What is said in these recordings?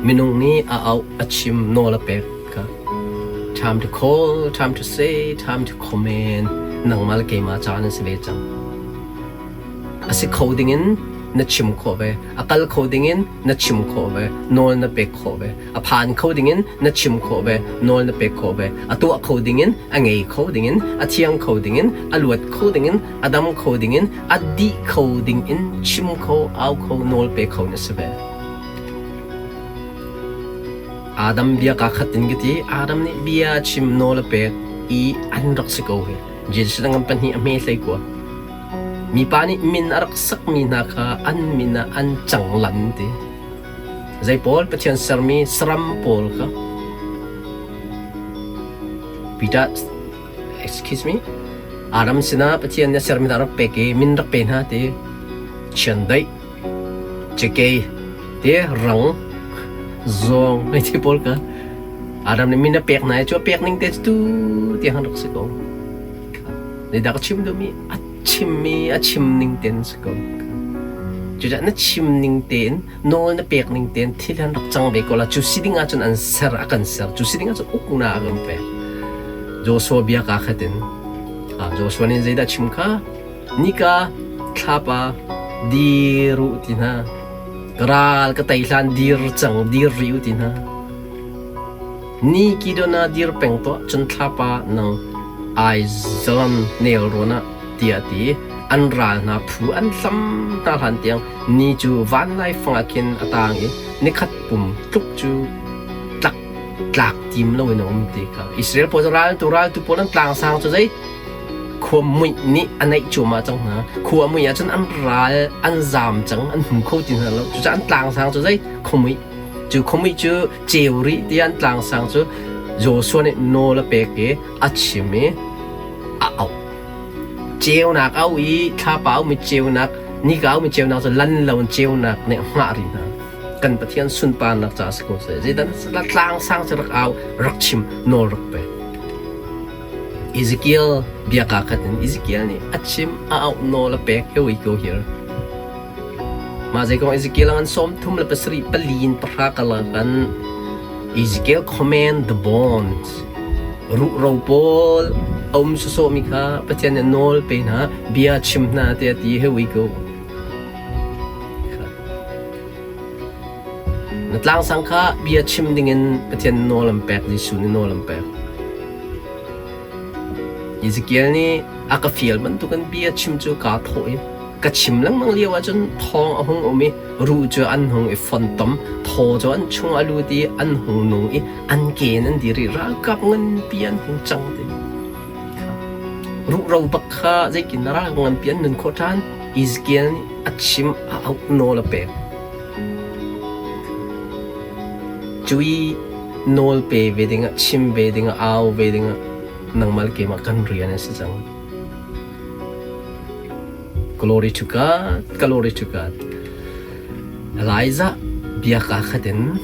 Minung nih a auh, a chim, nawl a pek kha. Time to call, time to say, time to comment. Nangmah le keimah caan an si ve cang. A si kho dingin na chim khawh ve. A kal kho dingin na chim khawh ve. Nawl na pek khawh ve. A phan kho dingin na chim khawh ve. Nawl na pek khawh ve. A tuah kho dingin, a ngei kho dingin, a thiang kho dingin, a luat kho dingin, a dam kho dingin, a dih kho dingin chim kho, au kho, nawl pe kho na si ve. Adam bia kaa khat in ka ti. Adam nih bia chim nawl a pek i an rak si ko hi. Jesuh dang an pahnih a hme hlei kua. Mipa nih min a rak sakmi hna kha an min ah an cang lan ti. Zei pawl Pathian sermi saram pawl kha Peter excuse me Adam sinah Pathian nih a sermi hna rak pek i min rak pe hna ti. Chiandeih cakei te rang zawng hei ti pawl kha Adam nih min a pek hna i cu a pek ning te cu tu tiang an rak si ko. Zeidah ka chim duhmi a chimmi a chim ning tein si ko. Cucaah na chim ning tein nawl na pek ning tein thil an rak cang ve ko la cu si ding ahcun an ser a kan ser cu si ding ahcun uknak a kan pek. Joshua bia kaa khat in Joshua nih zeidah chim kha Nika thlapa dir u ti hna. Ka ral ka tei hlan dir cang dir rih u ti hna. Ni Kidon ah dir peng tuah cun thlapa nang Aizawn nelrawn ah tiah a ti. An ral hna phu an hlam hna hlan tiang ni cu vanlaifang ah khin a tang i nikhat pum tluk cu tlak tlak tim loin a um ti kha. Israel pawl cu raltu raltu pawl an tlangsang cu zei Khua muih nih a naih cuahmah cang hna. Khua a muih ahcun an ral an zaam cang, an hmu kho ti hna lo. Cucaah an tlangsang cu zei? Khuamuih. Cu khuamuih cu ceu rih tiah an tlangsang cu Joshua nih nawl a pek i a chim i a auh. Ceunak a auh i thlapa a ummi ceunak, nika a ummi ceunak cu lan lo in ceunak nih a hngah rih hna. Kan Pathian sunparnak caah si ko seh. Zeidah tlangsang cu rak au, rak chim, nawl rak pe. Ezekiel bia kaa khat in Ezekiel nih a chim a auh nawl a pek. Here we go here. Mah zei kong Ezekiel an 37 pali in pahra karlak kan Ezekiel command the bones. Ruhro pawl a um sawsawhmi kha Pathian nih nawl pe hna, bia chim hna tiah ti. Here we go. Na tlangsang kha bia chim dingin Pathian nawl an pek, Jesuh nih nawl an pek. Ezekiel nih a ka fial bantukin bia chim cu kaa thawh i ka chim lengmang lio ahcun thawng a hung um i ruh cu an hung i fontom, thaw cu an chung a lut i an hung nung i an ke in an dir i ralkap nganpi an hung cang ti. Ruhro bak kha zeitin ral nganpi an nun khawh ṭhan? Ezekiel nih a chim a auh nawl a pek. Cu i nawl pe ve dingah, chim ve dingah, au ve dingah nangmah le keimah kan rian a si cang. Glory to God, glory to God. Elijah bia kaa khat in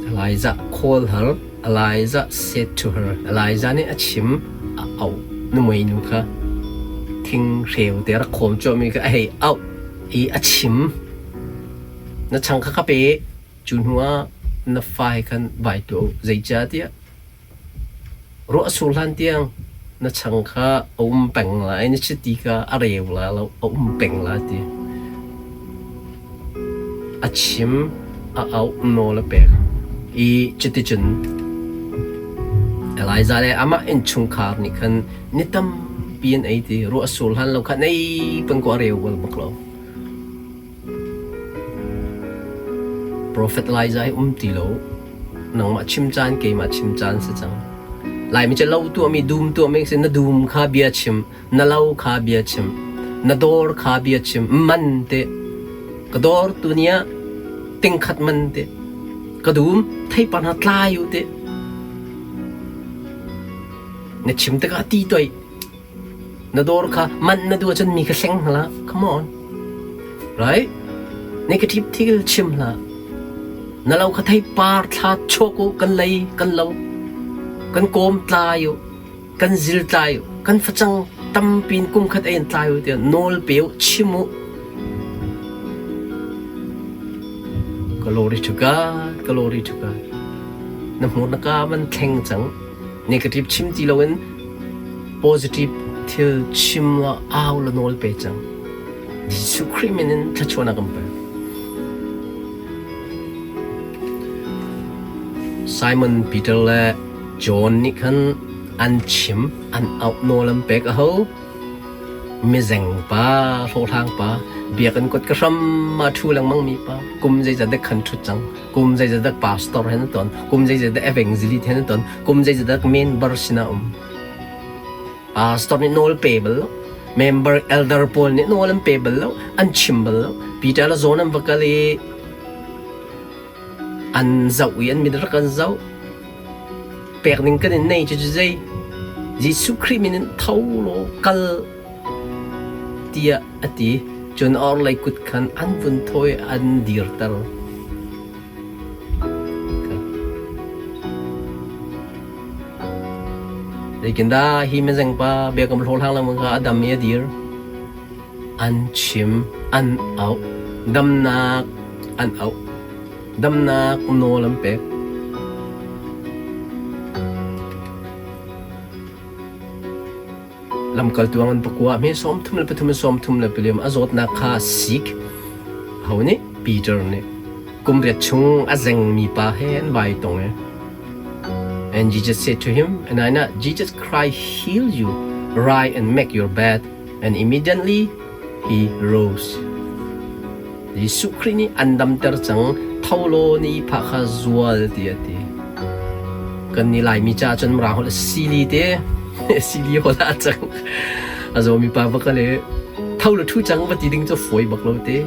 Elijah call her, Elijah said to her, Elijah nih a chim, a auh numei nu kha thing hreu te rak khawm cuahmi kha a hei auh i a chim. Na chang kha ka pe, cu hnu ah na fa he khan vai tuah u. Zeicahtiah ruah a sur hlan tiang na chang kha a um peng lai, na chiti kha a reu lai lo, a um peng lai ti. A chim, a auh, nawl a pek i cuticun Elijah le amah innchungkhar nih khan ni tampi an ei ti ruah a sur hlan lo khan ei peng ko a reu bal bak lo. Profet Elijah hi um ti lo. Nangmah chim caan keimah chim caan si cang. Laimi cu lo tuahmi dum tuahmi si na dum kha bia chim na lo kha bia chim na dawr kha bia chim man te ka dawr tu ni ah tingkhat man te ka dum theipar hna tlai u te na chim tikah ti toi Na dawr kha manh na duh ahcun mi kha hleng hlah. Come on. Right? Negative thil chim hlah. Na lo kha thei par thla chuak u, kan lei, kan lo, kan kawm tlai u, kan zil tlai u, kan facang tampi in kum khat ei in tlai u tiah nawl pe u, chim u. Glory to God, glory to God. Na hmur na ka man thleng cang. Negative chim ti loin positive thil chim la au la nawl pe cang. Jesuh Khrih min in thluachuahnak kan pek. Simon Peter le John nih khan an chim, an auh nawl an pek a ho. Mizeng pa, hlawhhlang pa, biakinn kut ka hram ah ṭhu lengmang mi pa, kum zeizat dek khan ṭhut cang, kum zeizat dek pastor he na ton, kum zeizat dek evangelist he na ton, kum zeizat dek member sinah um. Pastor nih nawl pe bal lo, member elder pawl nih nawl an pe bal lo, an chim bal lo. Peter le John an va kal i an zoh i an mit rak an zoh. Pek ning kan in nei cu zei Jesuh Khrih min in tho law kal tiah a ti. Cun a orhlei kut khan an vun thawi an dirter. Zeitindah hi mizeng pa biakam hlawhhlang lengmang kha a dam i a dir? An chim, an auh, damnak an auh, damnak nawl an pek. Lamkaltu an pakua hme 33 34 a zawtnak kha sik. Ho nih? Peter nih. Kum riat chung a zengmi pa he an vai tong e. And Jesus said to him, and I know Jesus Christ heal you, rise and make your bed. And immediately he rose. Jesuh Khrih nih an damter cang tholo ni pha kha zual ti a ti. Kan ni Laimi caah cun Mirang holh sili te sili holh ah cang. A zawmi pa va kal i tho le thu cang va ti ding cu fawi bak lo te.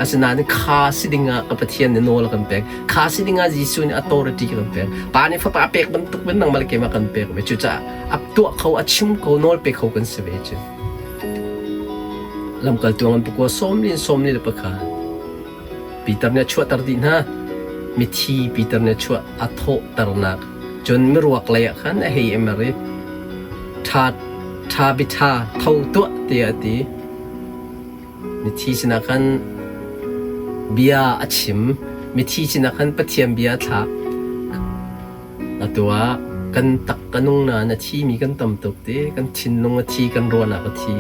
Asinain kha si ding ah ka Pathian nih nawl a kan pek. Kha si ding ah Jesuh nih authority a kan pek. Pa nih fapa a pek bantuk in nangmah le keimah kan pek ve. Cucaah a tuah kho, a chim kho, nawl pe kho kan si ve cu. Lamkaltu an pakua sawm li in sawm li le pakhat. Peter nih a chuahter dih hna. Mithi Peter nih a chuah a thawhternak. Cun miruak lei ah khan a hei emar i ṭha ṭha biṭha tho tuah tiah a ti. Mithi sinah khan bia a chim. Mithi sinah khan Pathian bia a thlak. Atu ah kan tak ka nung nain a thimi kan tam tuk ti. Kan thinlung a thi, kan ruahnak a thi.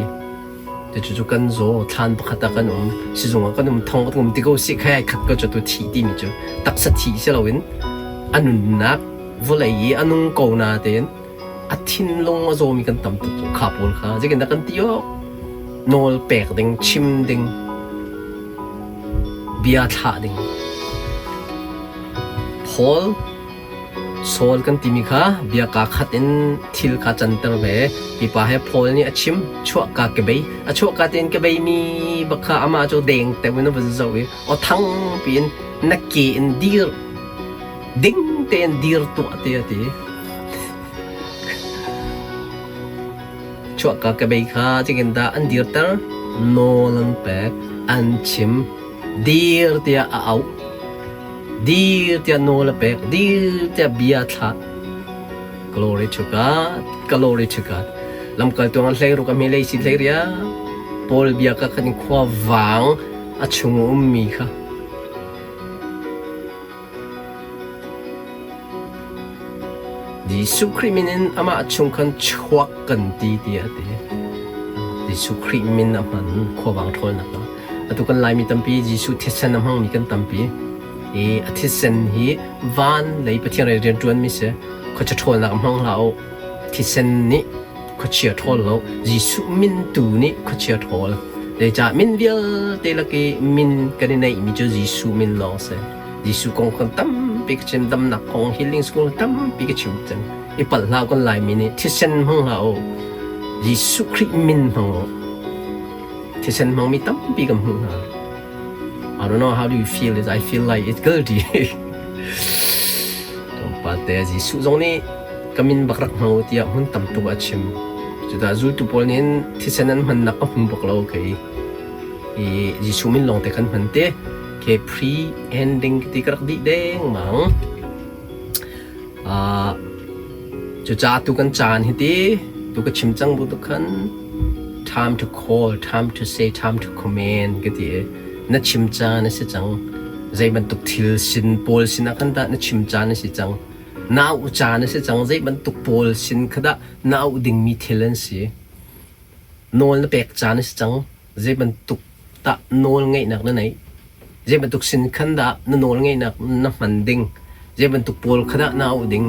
Cucu kan zaw, thlan pakhat ah kan um, sizung ah kan um, thong kan um ti ko sih khai ai khat ko cu tu thih timi cu taksa thih si loin a nunnak vawlei i a nung ko na tein a thinlung a zawmi kan tam tuk cu kha pawl kha zeitindah kan ti awk nawl pek ding chim ding bia thlah ding Paul Saul kan timi kha bia kaa khat in thil kha canter ve. Hi pa he Paul nih a chim, chuahka ka bei. A chuahka tein ka beimi bak kha amah cu deng teu in a vun zoh i aw thang piin na ke in dir, ding tein dir tuah ti a ti. Chuahka ka bei kha zeitindah an dirter? Nawl an pek, an chim, dir tiah a auh. Dir tiah nawl a pek, dir tiah bia a thlah. Glory to God, glory to God. Lamkaltu an hlei ruk a hme lei si hlei ria. Paul bia ka khan khua vang a chung ummi kha. Jesuh Khrih min in amah chung khan chuak kan ti tiah a ti. Jesuh Khrih min a hman khuavang ṭhawlnak ah. Atu kan Laimi tampi Jesuh thisen a hmangmi kan tampi. I a thisen hi van lei Pathian lei rianṭuanmi si. Khuachia ṭhawlnak a hmang hlah u. Thisen nih khuachia ṭhawl lo. Jesuh min tu nih khuachia ṭhawl. Zeicah min vialte lak i min kan i neihmi cu Jesuh min lawng si. Jesuh kong kan tampi ka chim, damnak kong, healing school tampi ka chim cang. I palh hlah kan Laimi nih thisen hmang hlah u. Jesuh Khrih min hmang u. Thisen hmangmi tampi kan hmuh hna. I don't know how do you feel it. I feel like it's guilty. Tlawmpal te Jesuh zong nih ka min bak rak hmang u tiah hmun tam tuk a chim. Cudah zultu pawl nih thisen an hmannak ka hmu bak lo kei. I Jesuh min lawng te kan hman te. Ke pre-ending ti ka rak dih dengmang. Uh, cucaah tu kan caan hi ti tu ka chim cang bu tu khan time to call, time to say, time to command ka ti. Na chim caan a si cang. Zei bantuk thil sin pawl sinah khan dah na chim caan a si cang? Na auh caan a si cang. Zei bantuk pawl sin kha dah na auh dingmi thil an si? Nawl na pek caan a si cang. Zei bantuk dah nawl ngeihnak na neih? Zei bantuk sin khan dah na nawl ngeihnak na hman ding? Zei bantuk pawl kha dah na auh ding?